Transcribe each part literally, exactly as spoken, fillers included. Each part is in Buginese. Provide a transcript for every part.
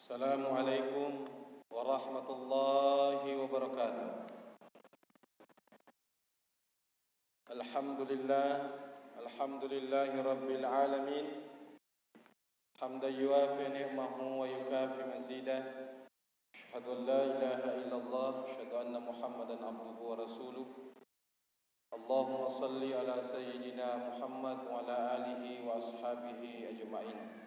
Assalamualaikum warahmatullahi wabarakatuh. Alhamdulillah, alhamdulillahi rabbil alamin. Hamdan yuwafi ni'mahu wa yukafi mazidah. Asyhadu an la ilaha illallah, asyhadu anna Muhammadan abduhu wa rasuluh. Allahumma salli ala sayyidina Muhammad wa ala alihi wa ashabihi ajma'in.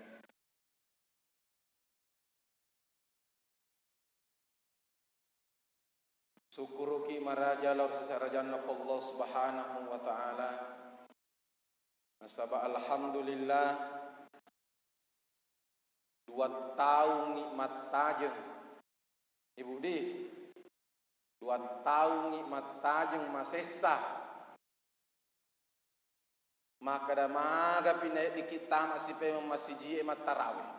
Sukkuruki maraja lao ri sese arajanna Allah Subhanahu wa Ta'ala. Nasaba alhamdulillah, dua taungngi mattajeng. Ibu di, dua taungngi mattajeng masessa. Makkeda magapi naeddiki tama sipemeng masiji e mattarawe.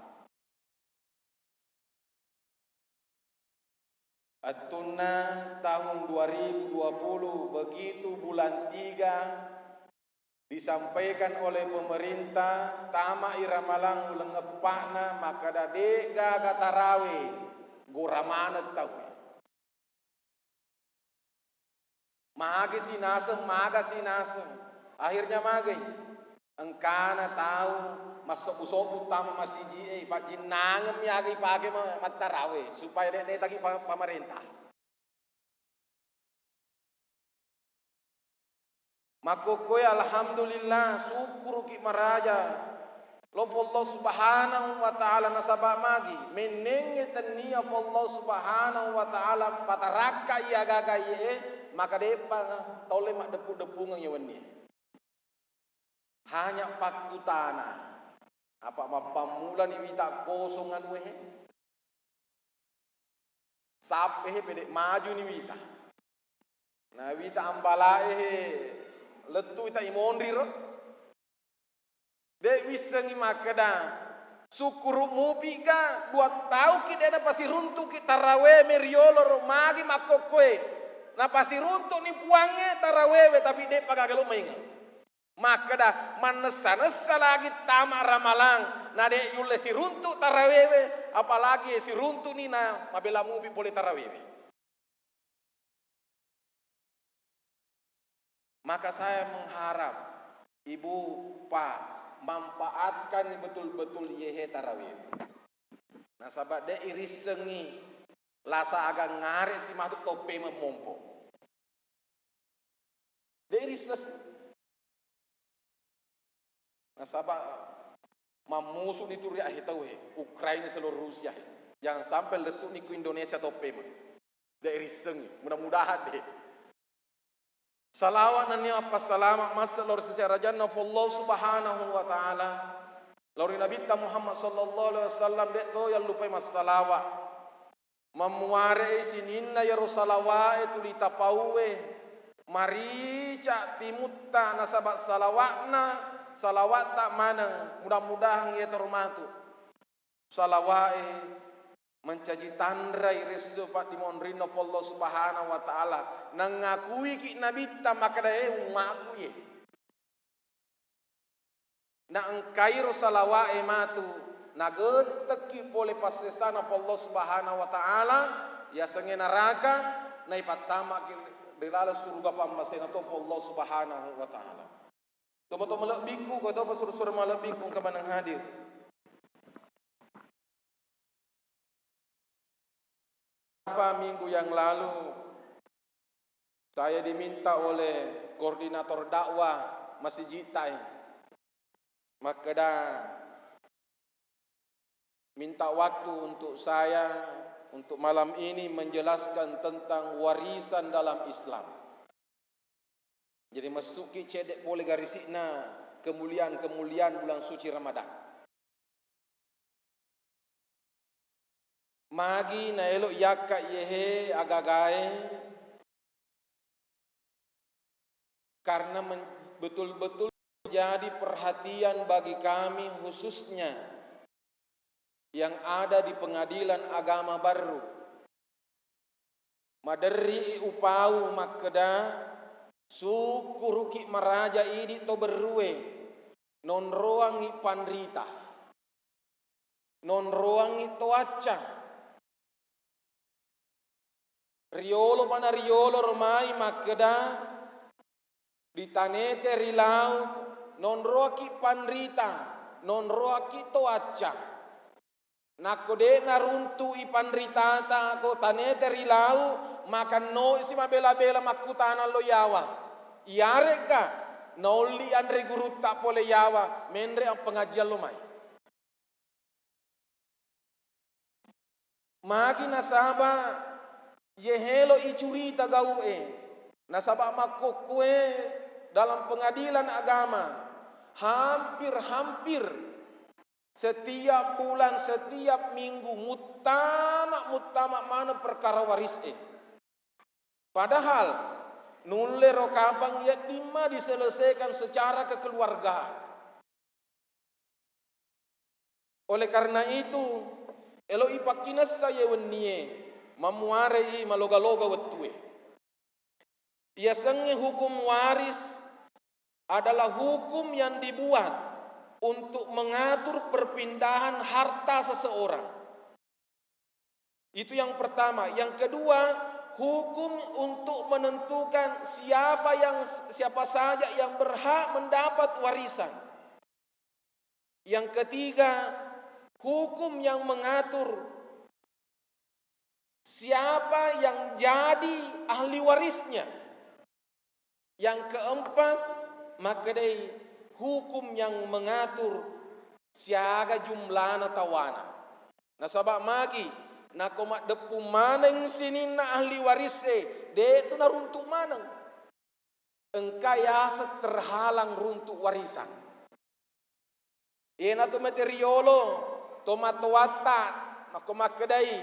Attunna tahun dua ribu dua puluh, begitu bulan tiga, disampaikan oleh pemerintah, tama i ramalang uleng eppa'na, makkeda de gaga tarawe, gora maneng tau. Magasi naseng, magasi naseng. Akhirnya magai. Engkana tau massobbu-sobbu tama masiji e, ipajjinnangemmi aga ipake ma-, mattarawe, supaya de' netaki pa-, pamarenta. Makkokkoe alhamdulillah, sukkuruki maraja. Lo Allah Subhanahu wa Ta'ala nasaba magi, mennengnge tennia Allah Subhanahu wa Ta'ala patarakka iya gaga iye, maka de'pa tolle maddeppu-deppungeng iya wennie. Hanya pakkutana, apa mappammulani wita kosong anu e? Sappe he pede majuni wita. Na wita ambalae he lettu wita imonri ro. De wissengi makkeda, sukkuru mupi ga dua tauki de napasiruntuki tarawe meriolo ro magi makkokkoe. Napasiruntukni puangnge tarawewe, tapi de'pa gaga lo mainga. Makkeda, mannessa-nessa lagi tama ramalang, na de yulle siruntu tarawewe, apalagi siruntu'ni na mabela mupi pole tarawewe. Maka saya mengharap Ibu, Pak, manfaatkan betul-betul iyehe tarawewe. Nasaba de irissengi lasa aga ngare si matu toppe memompo. De rissessi. Nasaba mammusu ni tu ri ahe tau he, Ukraina selo Rusia he. Jangan sampai lettu ni ku Indonesia toppema. De rissengi. Mudah-mudahan de. Salawat nennia appassalama masse lao ri sese arajanna Allah Subhanahu wa Ta'ala. Lao ri Nabitta Muhammad sallallahu alaihi wasallam de to yallupai massalawat. Mammuare'i sininna iyaro salawa'e tuli tapauwe, marica timutta nasaba salawa'na, salawatta maneng, mudah-mudahan iyatoro matu. Salawa'e mancaji tanrai resso paddimonrinna Allah Subhanahu wa Ta'ala, nangakuiki Nabitta makkeda, "E, ummaku ye." Na engkairo salawa'e matu, nagettekki pole passessana Allah Subhanahu wa Ta'ala, yasengnge naraka, naipattamaki ri laleng suruga pammasena to Allah Subhanahu wa Ta'ala. Tomatoa malebbikku, ko topa suru-suru malebbikku engka maneng hadir. Beberapa minggu yang lalu, saya diminta oleh koordinator dakwah masijidta e, makkeda minta waktu untuk saya, untuk malam ini menjelaskan tentang warisan dalam Islam. Jadi, messukki cedde pole garisi'na kemuliaan-kemuliaan bulan suci Ramadan. Magi naelo yakka iyehe agagae, karena men-, betul-betul jadi perhatian bagi kami, khususnya yang ada di Pengadilan Agama Barru. Maderri upau makkeda, sukkuruki maraja idi to berrue, nonroangngi panrita. nonroangngi toacca. Riolo mana riolo romai makkeda, ritanete ri lau, nonroaki panrita, nonroaki toacca. Nakko de' naruntu'i panritata ko tanete ri lau, makannoisi mabela-bela makkutana lo yawa. Iyare'ga naolli anre gurutta pole yawa, menre appengajian lo mai. Magi nasaba ye helo icurita gau'e, nasaba makkokkoe dalam pengadilan agama, hampir-hampir setiap bulan, setiap minggu muttama, muttama maneng perkara waris'e. Padahal nullero kapang yeddimma diselesaikan secara kekeluargaan. Oleh karena itu, elo'i pakkinessa ye wennie, mammuarei maloga-loga wettue. Yasengnge hukum waris adalah hukum yang dibuat untuk mengatur perpindahan harta seseorang. Itu yang pertama. Yang kedua, hukum untuk menentukan siapa yang, siapa saja yang berhak mendapat warisan. Yang ketiga, hukum yang mengatur siapa yang jadi ahli warisnya. Yang keempat, makkedai hukum yang mengatur siaga jumlana tawana. Nasaba magi, nako maddeppu maneng sininna ahli waris'e, de'tu naruntu maneng. Engka yaseng terhalang runtu warisan. Iyanatu mate riolo, tomatoatta, makko makkedai,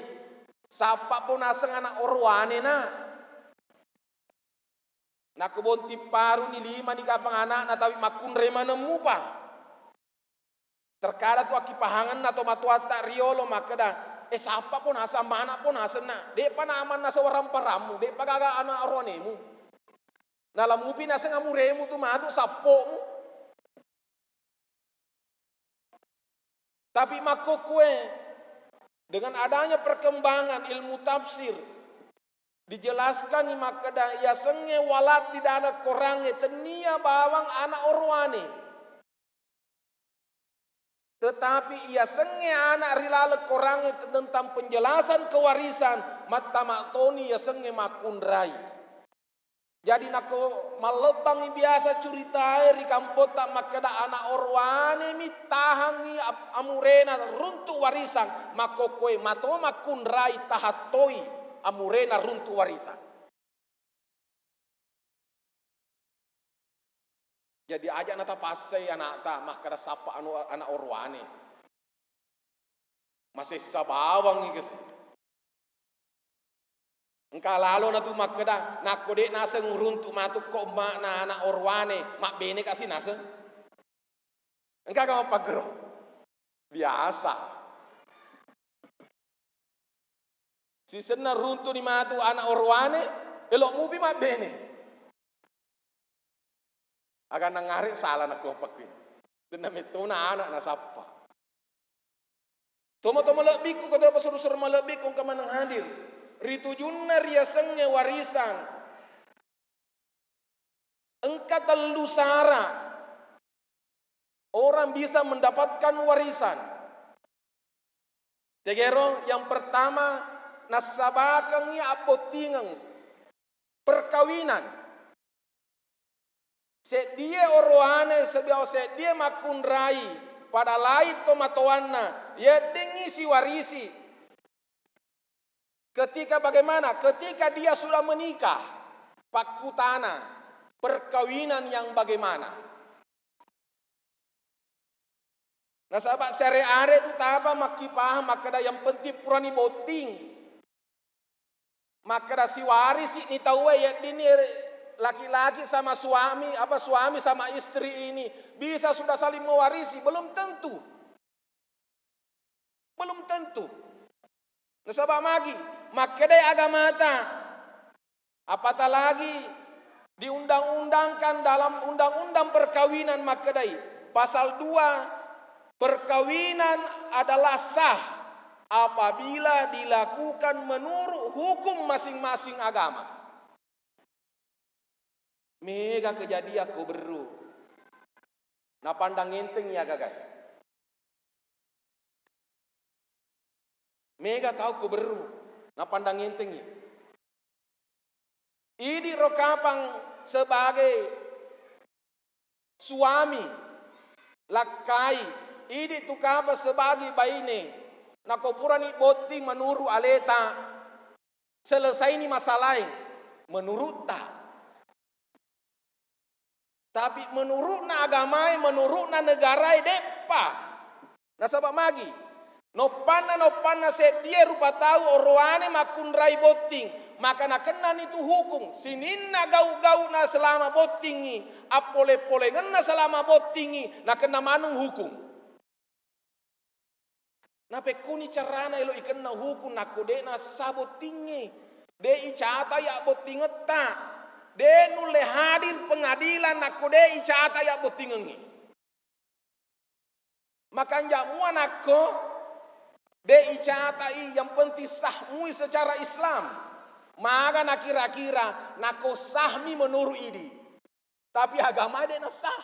sappa po naseng ana' orowane na. Nakko bonting paruni limani kapang ana'na, tapi makkunrai maneng mupa. Terkadang tu akkipahangenna tomatoatta riolo makkeda, "Eh, sappa po naseng, mana po naseng na. De'pa na amanna sewarang parammu, de'pa gaga ana' orowanemu. Nala mupi naseng amuremu tu matu sappomu." Tapi makkokkoe, dengan adanya perkembangan ilmu tafsir, dijelaskan makkeda yasengnge walad di dalam Korangnge tennia bawang ana' orowane. Tetapi yasengnge ana' ri laleng Korangnge tentang penjelasan kewarisan, mattama toni yasengnge makkunrai. Jadi, nakko mallebbangngi biasa curitae ri kampotta makkeda ana' orowanemi tahangngi ap-, amurena runtu warisan, makkokkoe mato makkunrai tahattoi amurena runtu warisan. Jadi, aja' natapassai ana'ta makkeda sappa anu, ana' orowane. Masessa bawangngi kasi. Engka lalona tu makkeda, nakko de' naseng uruntu' matu ko emma'na ana' orowane, mabbene kasi naseng. Engka ka mappaggero? Biasa. Sisenna runtu'ni matu ana' orowane, elo' mupi mabbene. Aga nangngare' sala nakko pakkui. Tenna mettona ana' nasappa. Tomo-tomo lebbiku, ko topa suru-suru malebbiku engka maneng hadir. Ri tujunna riasengnge warisan. Engka tellu sara' orang bisa mendapatkan warisan. Tegero, yang pertama, nassabakengngi abbottingeng perkawinan. Seddie orowane sibawa seddie makkunrai, pada laing tomatoanna, yeddingngi siwarisi. Ketika bagaimana? Ketika dia sudah menikah, pakkutana, perkawinan yang bagaimana? Nasaba' siare-are tu taba makkipahang makkeda yang penting purani botting. Makkeda siwarisi'ni tauwe, yeddinni laki-laki sama suami, apa, suami sama istri ini bisa sudah saling mewarisi, belum tentu. Belum tentu. Nasaba' magi, makkedai agamata, apatah lagi diundang-undangkan dalam undang-undang perkawinan, makkedai pasal dua, Perkawinan adalah sah apabila dilakukan menurut hukum masing-masing agama. Mega kejadian ko berru. Napandang enteng iya gagai. Mega tau ko berru. Napandang enteng iya. Idi ro kapang sebagai suami, lakkai, idi tu kapang sebagai baine, nako purani botting menuru aleta, selesaini masalae, menurutta. Tapi menurutna agamae, menurutna negarae, de'pa. Nasaba magi? Noppanna, noppanna seddie rupa tau oroane makkunrai botting, maka nakennani tu hukum. Sininna gau-gauna selama bottingngi, appole-polengenna selama bottingngi, nakenna maneng hukum. Napekkuni carana elo ikenna hukum nakko de'na sah bottingnge? De' icatai abbottingetta. De' nulle hadir pengadilan nakko de' icatai abbottingengnge. Makanja mua nakko de' icatai, yang penting sah mui secara Islam. Maga nakira-kira nakko sahmi menurut idi. Tapi agama de' nasah.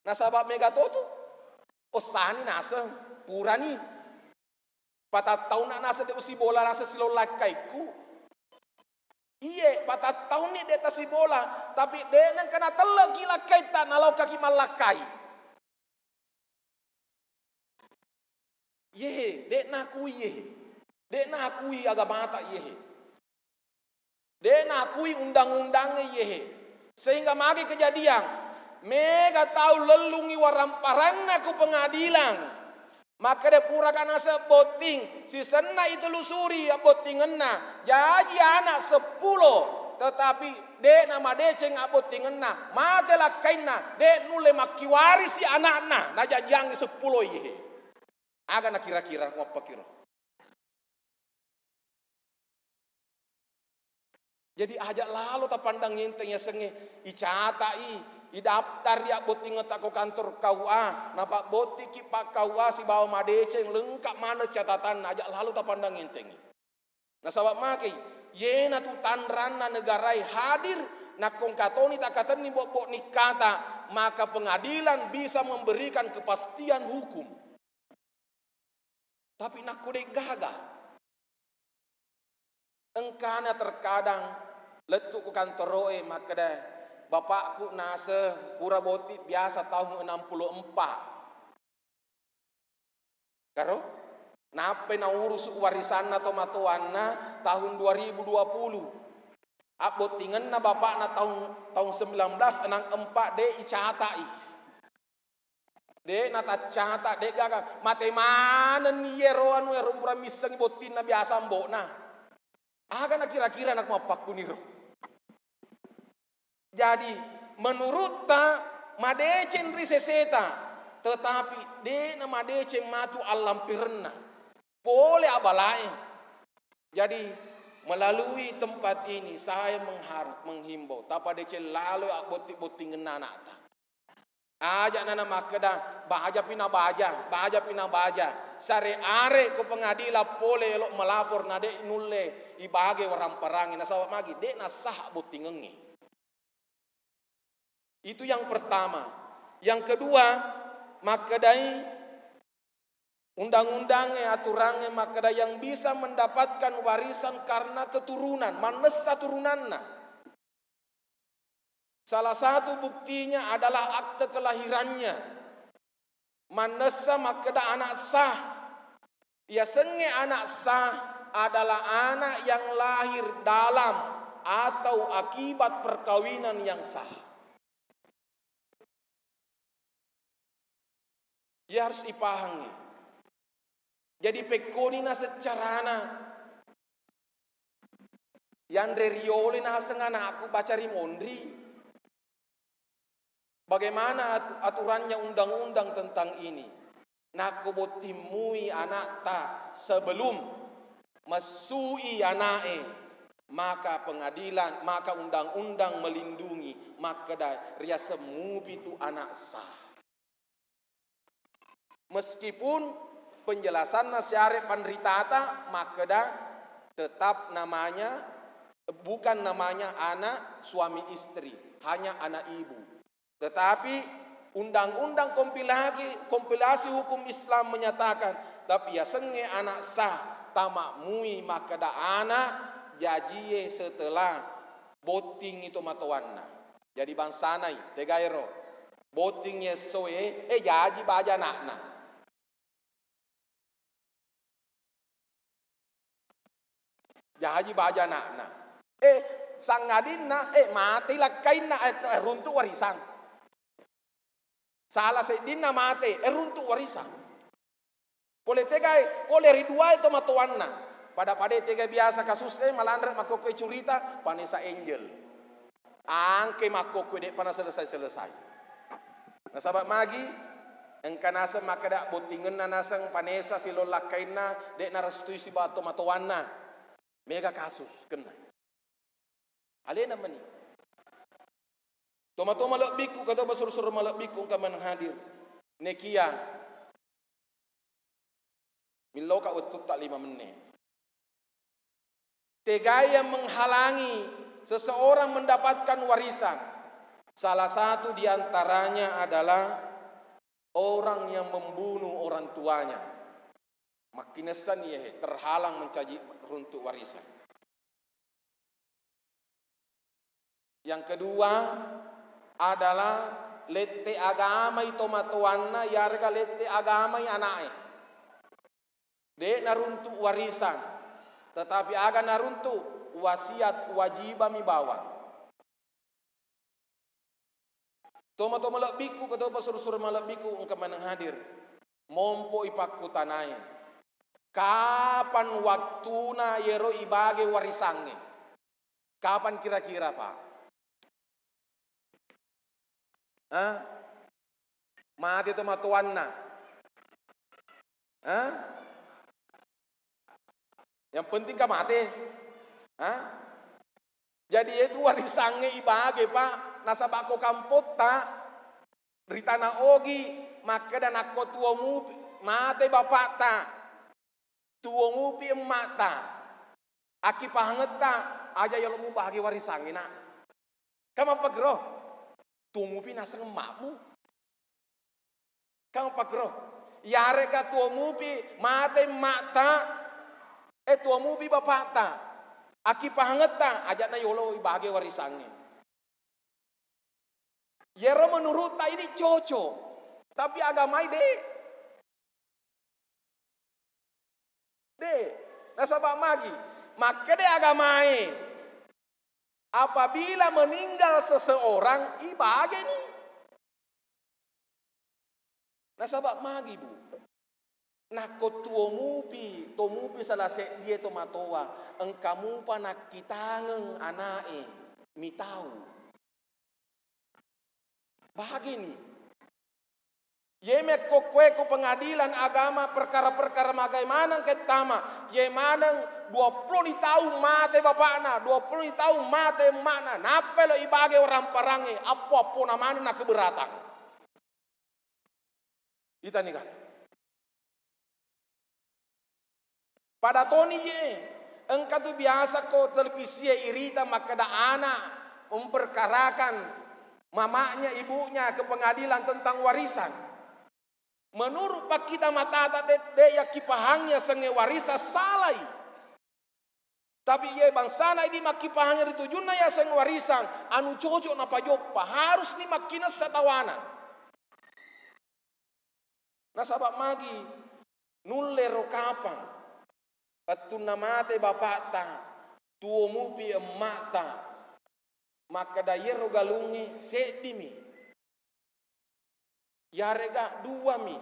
Nasaba mega totu. Ossani naseng, purani. Patattaunna naseng de' usibola naseng silong lakkaikku. Iye, patattaunni de' tasibola, tapi de' nengka natelleki lakkaitta, nalaokaki mallakkai. Yehe, de' nakui yehe. De' nakui agamata yehe. De' nakui undang-undangnge yehe. Sehingga magi kejadian, mega tau lellungngi waramparanna ku pengadilan. Makkeda puraka naseng botting, sisenna itelusuri abbottingenna, jaji anak seppulo, tetapi de' namadeceng abbottingenna, mate lakkainna, de' nulle makkiwarisi anakna, najajiangngi seppulo iyehe. Aga nakira-kira, ko mappakiro? Jadi, aja lalo tapandang enteng yasengnge, icatai, idaftari abbottingetta ko kantor K U A, napabbottiki pa K U A sibawa madeceng lengkap maneng catatanna, aja lalo tapandang entengngi. Nasaba makei, yenatu tanranna negarae hadir, nakko engka toni takkatenni bobbo nikkata, maka pengadilan bisa memberikan kepastian hukum. Tapi nakko de'gaga, engkana terkadang lettu ku kantoro'e makkeda, "Bapakku naseng pura botting biasa tahun enam puluh empat." Karo? Nappai naurusu warisanna tomatoanna tahun dua ribu dua puluh. Abbottingenna bapakna tahun, tahun sembilan belas enam empat de' icatai. De' nataccata, de'gaga. Mate manenni iyero anu, ero pura missengngi bottinna biasa ambo'na. Aga nakira-kira nak mappakkuniro? Jadi, menurutta madeceng ri seseta, tetapi de' namadeceng matu allampirenna. Pole abalae. Jadi, melalui tempat ini saya mengharap, menghimbau, tapadeceng laloi abbotti-bottingenna anakta. Aja' nana makkeda, "Bajapi nabaja, bajapi nabaja." Sare-are ko pengadilan pole elo' melapor na de' nulle ibage waramparang, nasaba magi de' nasah bottingengnge. Itu yang pertama. Yang kedua, makkedai undang-undangnge, aturangnge makkeda yang bisa mendapatkan warisan karena keturunan, mannessa turunanna. Salah satu buktinya adalah akte kelahirannya. Mannessa makkeda anak sah. Yasengnge anak sah adalah anak yang lahir dalam atau akibat perkawinan yang sah. Iya harus dipahangi. Jadi, pekkoni naseng carana. Yanre riolo naseng anakku baca ri monri. Bagaimana atu-, aturannya undang-undang tentang ini? Nakko bottimmui anakta sebelum messui ana'e, maka pengadilan, maka undang-undang melindungi, makkeda riaseng mupitu anak sah. Meskipun penjelasanna siare panritata makkeda tetap namanya, bukan namanya anak suami istri, hanya anak ibu. Tetapi undang-undang kompilasi, kompilasi hukum Islam menyatakan, tapi yasengnge anak sah, tama'mui makkeda anak jajie setelah bottingngi tomatoanna. Jadi bangsanai, tegaero. Botting essoe, eh, jaji baja ana'na. Jaji baja ana'na. Eh, sangadinna, eh, mate lakkainna, eh, runtu warisang. Salah seddinna mate, eh, runtu warisang. Pole tegae, pole ri duae tomatoanna. Pada-pada tega biasa kasus e, malanre makkokkoe curita, Vanessa Angel. Angke makkokkoe de'pa naselesai-selesai. Nasaba magi, engka naseng makkeda bottingenna naseng Vanessa silong lakkainna, de' narestui sibawa tomatoanna. Mega kasus, kenna. Alena meni. Toma-toma malebbikku, katopa suru-suru malebbikku engka maneng hadir. Nekia milloka wettutta lima menit. Tegai yang menghalangi seseorang mendapatkan warisan? Salah satu di antaranya adalah orang yang membunuh orang tuanya. Makkinessani iyahe, terhalang mencaji runtu warisan. Yang kedua adalah lette agamai tomatoanna, yarega lette agamai ana'e. De' naruntu warisan, tetapi aga naruntu, wasiat wajibami bawang. Toma-toma malebbikku, katopa suru-suru malebbikku engka maneng hadir. Mompo ipakkutanai. Kapan wattuna yero ibage warisangnge? Kapan kira-kira, Pak? Hah? Mate tomatoanna. Hah? Yang penting ka mate. Hah? Jadi, itu warisangnge ibage, Pak. Nasaba ko kampotta, ri Tana Ogi, makkeda nakko tuo mupi, mate bapakta, tuo mupi emma'ta, akkipahangetta, aja yolo mubage warisangnge, Nak. Ka mappagero, tuo mupi naseng emma'mu. Ka mappagero, yarega tuo mupi mate emma'ta, eh, tuo mupi bapakta, akkipahangetta, aja'na yolo ibage warisangnge. Yero menurutta ini cocok, tapi agamai de'. De'. Nasaba magi? Makkeda agamae, apabila meninggal seseorang, ibageni. Nasaba magi, Bu? Nakko tuo mupi, to mupi sala seddie tomatoa, engka mupa nakkitangeng ana'e, mitau. Bagini. Ye mekkokkoe ko pengadilan agama perkara-perkara magai maneng kettama, ye maneng dua puluh ni taung mate bapakna, dua puluh ni taung mate emma'na, nappai lo ibage waramparangnge, appo-appona maneng na keberatan. Itani kan? Pada toni ye, engka tu biasa ko televisi e irita makkeda anak memperkarakan mamanya ibunya ke pengadilan tentang warisan. Menurut pakkita matata de, de yakkipahangi yasengnge warisan salai. Tapi iye bangsana idi makkipahangi ri tujunna yaseng warisan, anu cocok napajoppa, harusni makkinessa tawana. Nasaba magi nullero kapang wettunna mate bapakta, tuo mupi emma'ta, makkeda yero galungnge seddimi. Yarega duami.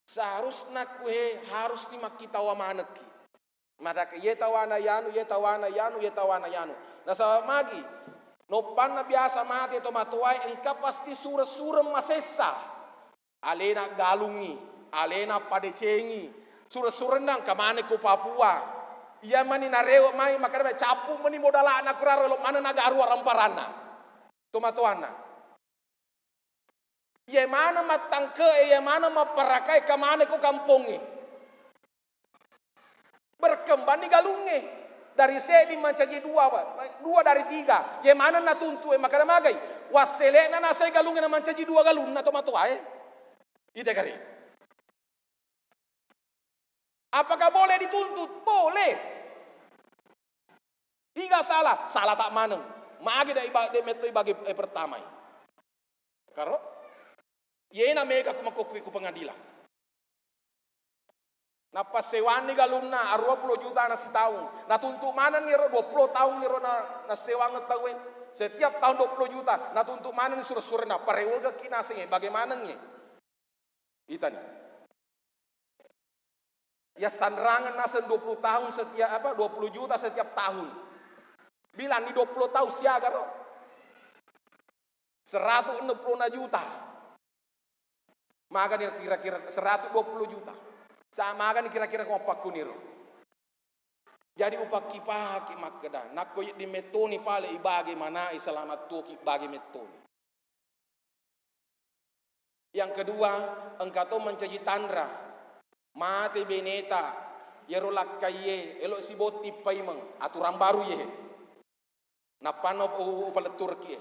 Seharusna kuhe harusni makkitawa manekki. Madake, ye tawana yanu, ye tawana yanu, ye tawana yanu. Nasaba magi, noppanna biasa mate tomatoae engka pasti sureng-sureng masessa. Alena galungngi, alena padecengi, sureng-surenna engka maneng ko Papua. Iya mani narewe mai makkeda cappu meni modalana kuraro lo maneng nagaru aramparanna. Tomatoanna. Iye maneng mattangke'e, iye maneng mapparakae, kamane ko kampongnge. Berkembangni galungnge. Dari seddi mancaji dua, dua dari tiga. Iye maneng natuntu'e, makkeda magai. Wassele'na nasai galungnge namancaji dua galunna tomatoae. Ite kare. Apakah boleh dituntut? Boleh. Iga salah? Salah tak maneng. Magi de' iba-, de' metto ibage, eh, pertamai. Karo? Iyena mega ku makkokkoe ku pengadilan. Napassewanni galunna aruwa pulo juta na sitaung. Natuntu manenni ero dua pulo taung ero na, nassewangeng tauwe. Setiap tahun dua pulo juta, natuntu manenni sure-surena. Parewegekki nasengnge, bagaimana nge? Itani. Iya sanrangan naseng dua puluh tahun setiap, apa, dua puluh juta setiap tahun. Bilang ni dua puluh tahun siaga ro? Seratus enam puluh juta. Magani kira-kira seratus dua puluh juta. Sa magani kira-kira ko mappakkuni ro. Jadi upakkipahaki makkeda, nakko yedding mettoni pale ibage manai, selamat tuoki bage mettoni. Yang kedua, engka to mancaji tanra, mate beneta, yero lakkaiye, elo sibotting paimeng, aturan baru ye. Nappanna up-, u-, upaletturki e.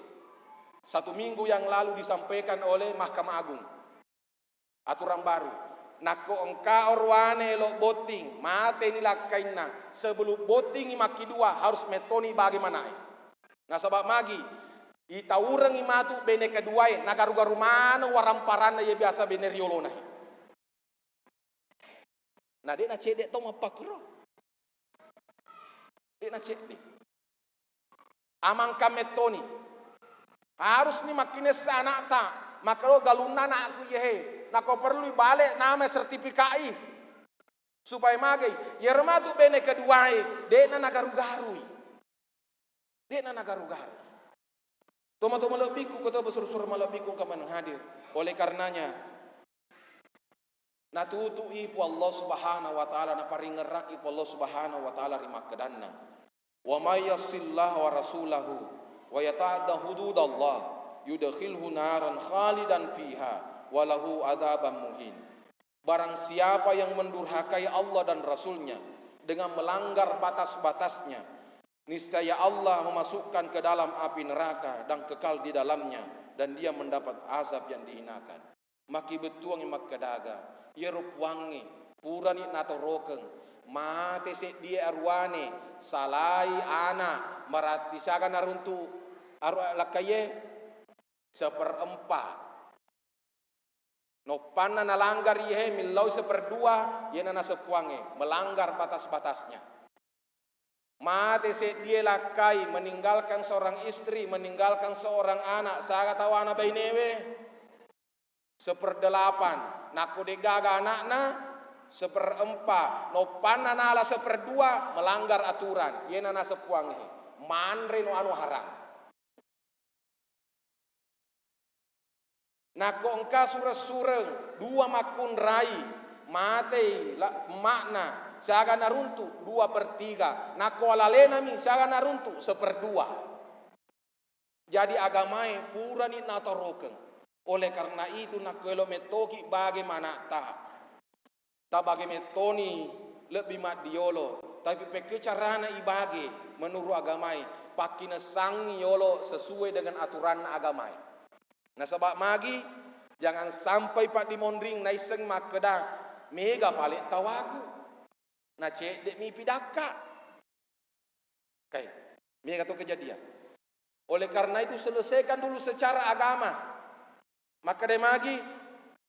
Satu minggu yang lalu disampaikan oleh Mahkamah Agung. Aturan baru. Nakko engka orowane elo botting, mateni lakkainna, sebelum bottingi makkidua harus mettoni bage manae. Nasaba magi, itaurengngi matu bene keduae, nagaru-garu maneng waramparanna ye biasa bene riolona. Na de' nacedde to mappakkuro. De' nacedde. Amangka mettoni. Harusni makkinessa anakta. Makkero galunna anakku yehe. Nako perlu bale nama sertifikai. Supaya magai. Yero matu bene keduae. De'na nagaru-garui. De'na nagaru-garu. Toma-toma lebbiku, ketua besur-sur malebbiku engka maneng hadir. Oleh karenanya, natutu'i Puang Allah Subhanahu wa Ta'ala, naparingerraki Puang Allah Subhanahu wa Ta'ala ri makkedanna, "Wa may yasillaha wa rasulahu wa yata'adda hududallah yudkhilhu naran khalidan fiha wa lahu adzaban muhin." Barang siapa yang mendurhakai Allah dan Rasul-Nya dengan melanggar batas-batas-Nya, niscaya Allah memasukkan ke dalam api neraka dan kekal di dalamnya, dan dia mendapat azab yang dihinakan. Makkibettuangngi makkedaga, iyaro Puangnge purani natorokeng, mate seddie aruwane, salai ana, maratti siaga naruntu aru-, lakkaiye? Seperempat. Noppanna nalanggari he, millau seperdua, iyena naseng Puangnge, melanggar batas-batasnya. Mate seddie lakkai, meninggalkan seorang istri, meninggalkan seorang anak, siaga tawana bainewe? Seperdelapan. Nakko de'gaga anakna, seperempat. Noppanna nala seperdua, melanggar aturan. Iyena naseng Puangnge, manre no anu harang. Nakko engka sureng-sureng, dua makkunrai, matei la-, emma'na, siaga naruntu dua per tiga. Nakko alalenami, siaga naruntu seperdua. Jadi agamae purani natorokeng. Oleh karena itu, nakko elo mettoki bage mana'ta. Tabage mettoni lebbi maddiolo, tapi pekke carana ibage menuru agamae, pakkinessangngi yolo sesuai dengan aturanna agamae. Nasaba magi, jangan sampai paddimonring naisseng makkeda, mega pale tawaku, nacedde mi pidakka. Kai, mega to kejadian. Oleh karena itu, selesaikan dulu secara agama. Makkeda magi,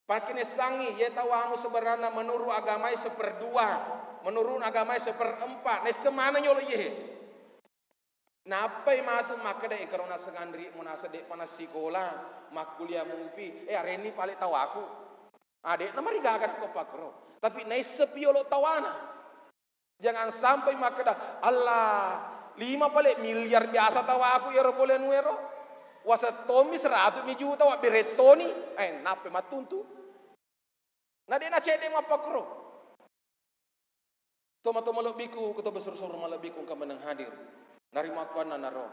pakkinessangngi, ye tawamu sebenarna menurut agamae seperdua, menurut agamae seperempat, naisseng maneng yolo iyehe. Nappai matu makkeda, "Eh, karo naseng anri mo naseng de'pa nassikola, makkuliah mupi, eh, arenni pale tawaku." Ah, de'na marigaga nakko pakkoro. Tapi naissengpi yolo tawana. Jangan sampai makkeda, "Allah, lima pale miliar biasa tawaku iyaro pole anuero. Wasettommi seratu mi juta, wabberettoni." Eh, nappai mattuntu. Na de' nacedde mappakkuro. Toma-toma lebbiku, ketua besar-besar malebbiku engka meneng hadir. Narimakkuannanaro,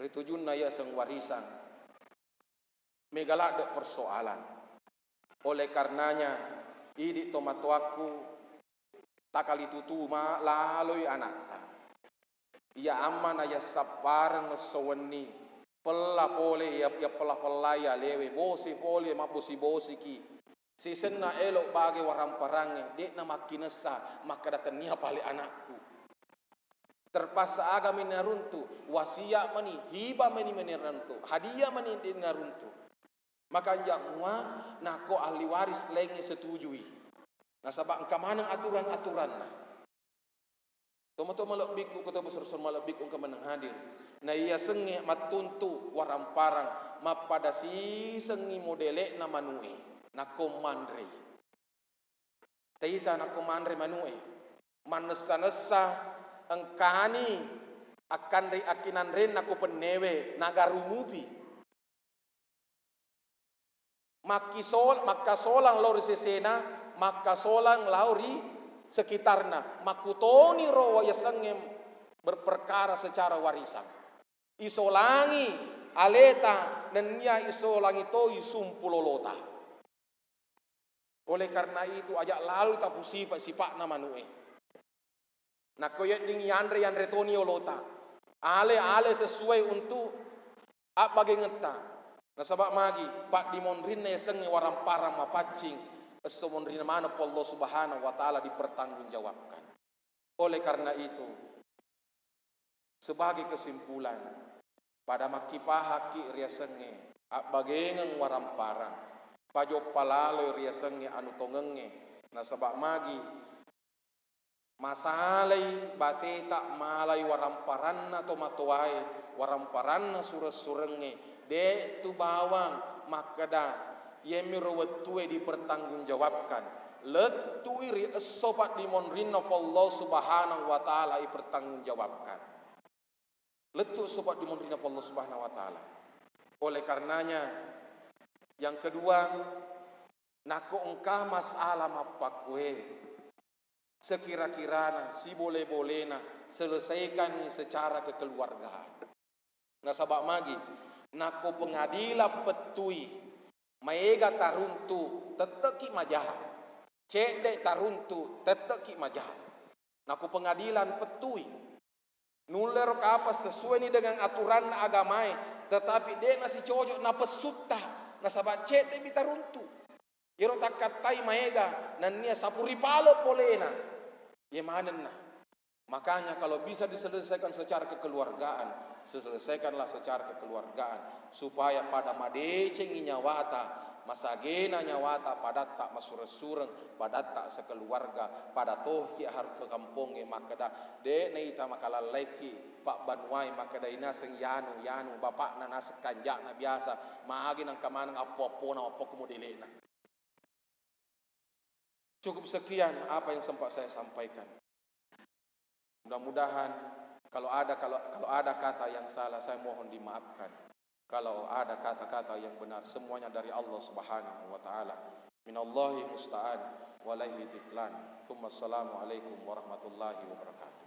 ri tujunna yaseng warisan. Mega ladde persoalan. Oleh karenanya, idi tomatoakku, takalitutu ma-, laloi anakta. Iya amma nayassappareng esso wenni, pella pole iya, iya pella-pellai alewe, bosi pole mabbosi-bosiki. Sisenna elo bage waramparangnge, de'na makkinessa makkeda tennia pale anakku. Terpaksa aga meni naruntu, wasiat mani, hibah meni meni naruntu, hadiah meni de'na naruntu. Makanja mua nakko ahli waris laingnge setujui. Nasaba engka maneng aturan-aturanna. Tomatoa malebbikku, ko tomatoa suro-suro malebbikku engka maneng hadir. Na iyasengnge mattuntu waramparang mappada sisengngi modele'na manu'e nakko manrei. Taita nakko manre manu'e. Mannessa-nessa engkani akkanre akkinanrenna ko pennewe nagarumupi. Makkisol-, makkasolang lao ri sesena, makkasolang lao ri sekitarna. Makkutoni ro yasengnge berperkara secara warisan. Isolangi aleta nennia isolangi toi sumpu lolota. Oleh karena itu, aja lalo tapusipa-, sipa'na manu'e. Nakko yedding yanre, yanre toni olota. Ale-ale sesuai untuk abbagengetta. Nasaba magi, paddimonrinna yasengnge waramparang mapaccing, esso monrinna maneng pu Allah Subhanahu wa Ta'ala dipertanggungjawabkan. Oleh karena itu, sebagai kesimpulan, pada makkipahakki riasengnge abbagengeng waramparang, pajoppa laloi riasengnge anu tongengnge, nasaba magi masalai bateta malai waramparanna tomatoae, waramparanna sureng-surengnge, de tu bawang makkeda, iyemiro wettue dipertanggungjawabkan. Lettui ri esso paddimonrinna fu Allah Subhanahu wa Ta'ala ipertanggungjawabkan. Lettu esso paddimonrinna fu Allah Subhanahu wa Ta'ala. Oleh karenanya, yang kedua, nakko engka masalah mappakkue, sekira-kirana, sibole-bolena, selesaikanni secara kekeluargaan. Nasaba magi, nakko pengadilan pettui, maega taruntu, tette'ki majaha. Cedde taruntu, tette'ki majaha. Nakko pengadilan pettui, nullero kapang sesuai ni dengan aturan agamae, tetapi de'na sicoco napessutta, nasaba cedde'mi taruntu. Iyaro takkattai maega nennia sapuri pale polena, iye manenna. Makanya kalau bisa diselesaikan secara kekeluargaan, selesaikanlah secara kekeluargaan supaya pada madecengi nyawata, masagena nyawata, padatta masureng-sureng, padatta sekeluarga, pada tohi harus ke kampongnge makkeda, de naita makalallaiki pabbanuai makkeda inaseng yanu, yanu, bapakna naseng kanjakna biasa, magi nangka maneng appo-appona, appo modele'na. Cukup sekian apa yang sempat saya sampaikan. Mudah-mudahan kalau ada, kalau, kalau ada kata yang salah, saya mohon dimaafkan. Kalau ada kata-kata yang benar, semuanya dari Allah Subhanahu wa Ta'ala. Minallahi musta'an, walaihi tiklan. Tsumma assalamualaikum warahmatullahi wabarakatuh.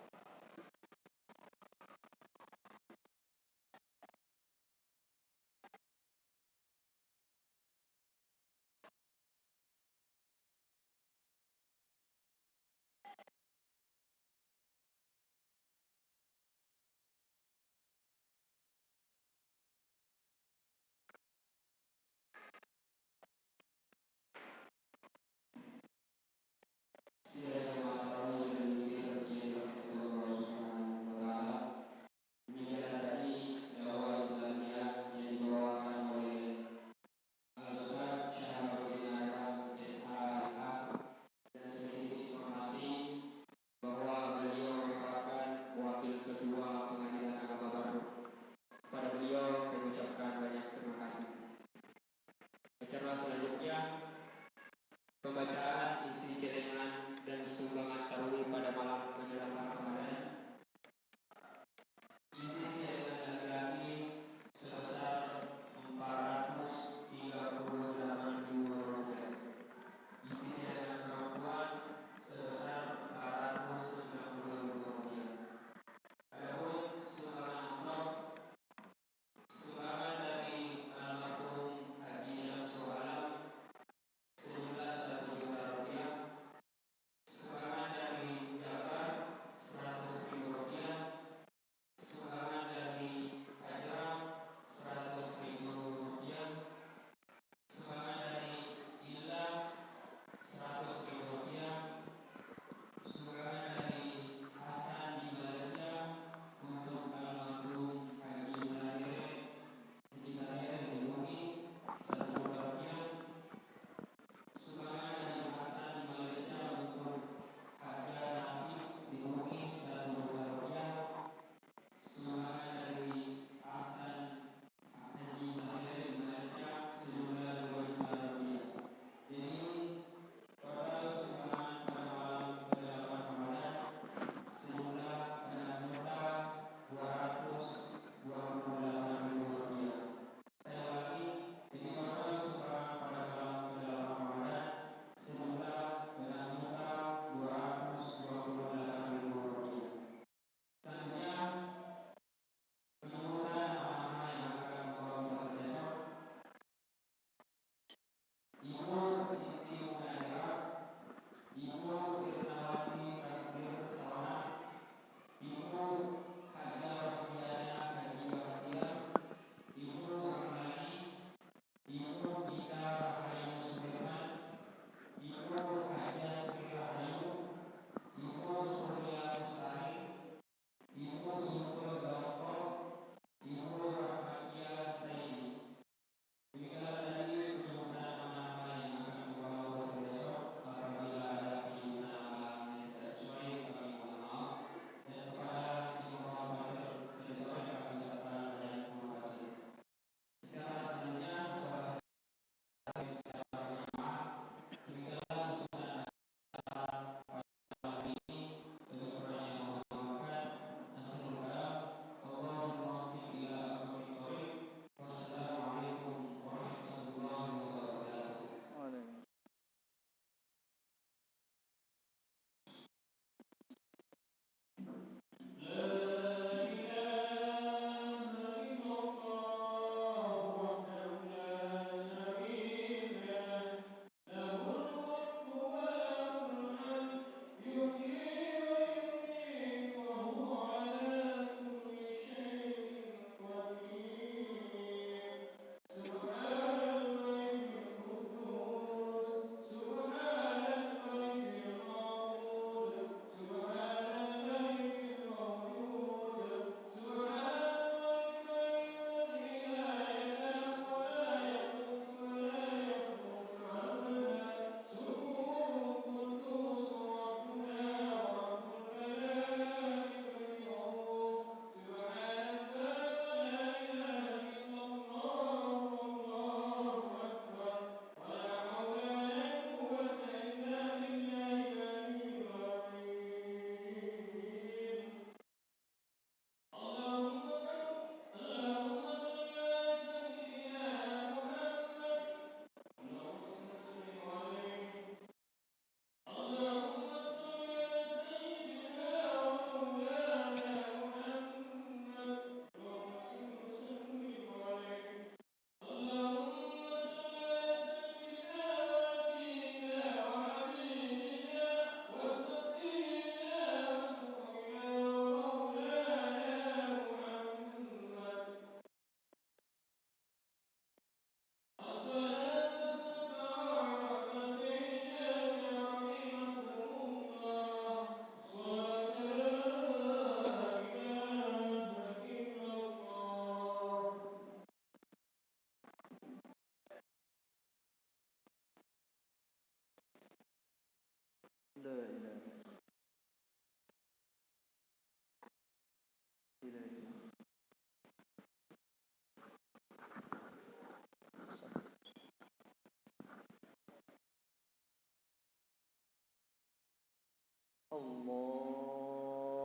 الله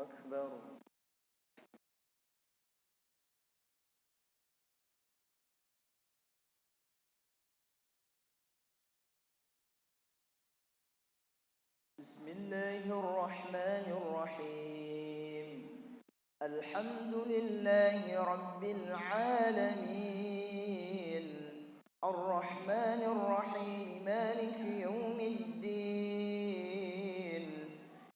أكبر. بسم الله الرحمن الرحيم. الحمد لله رب العالمين. الرحمن الرحيم. مالك يوم الدين.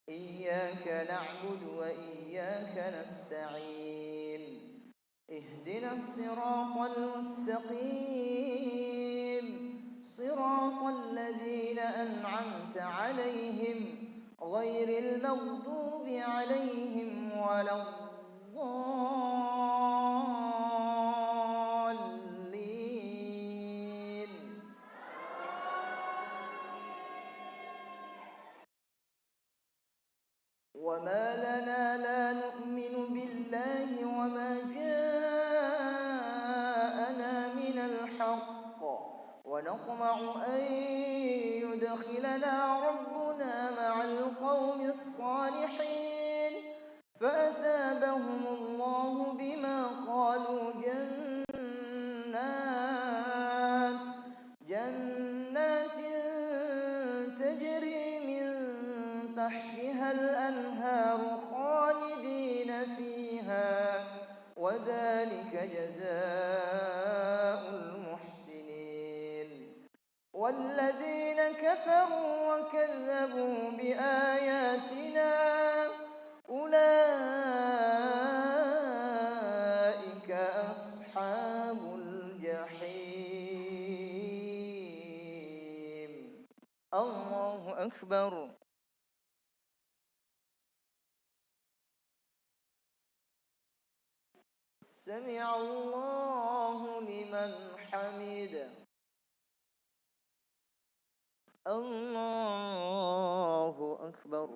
إياك نعبد وإياك نستعين. اهدنا الصراط المستقيم، صراط الذين أنعمت عليهم، غير المغضوب عليهم ولا الضالين. وما لنا لا نؤمن بالله وما جاءنا من الحق ونطمع أن يدخلنا ربنا مع القوم الصالحين فأثابهم الله بما قالوا جنات جنات تجري من تحتها الأنهار خالدين فيها وذلك جزاء المحسنين. والذين كفروا وكذبوا بآياتنا أولئك أصحاب الجحيم. الله أكبر. سمع الله لمن حمده. الله أكبر.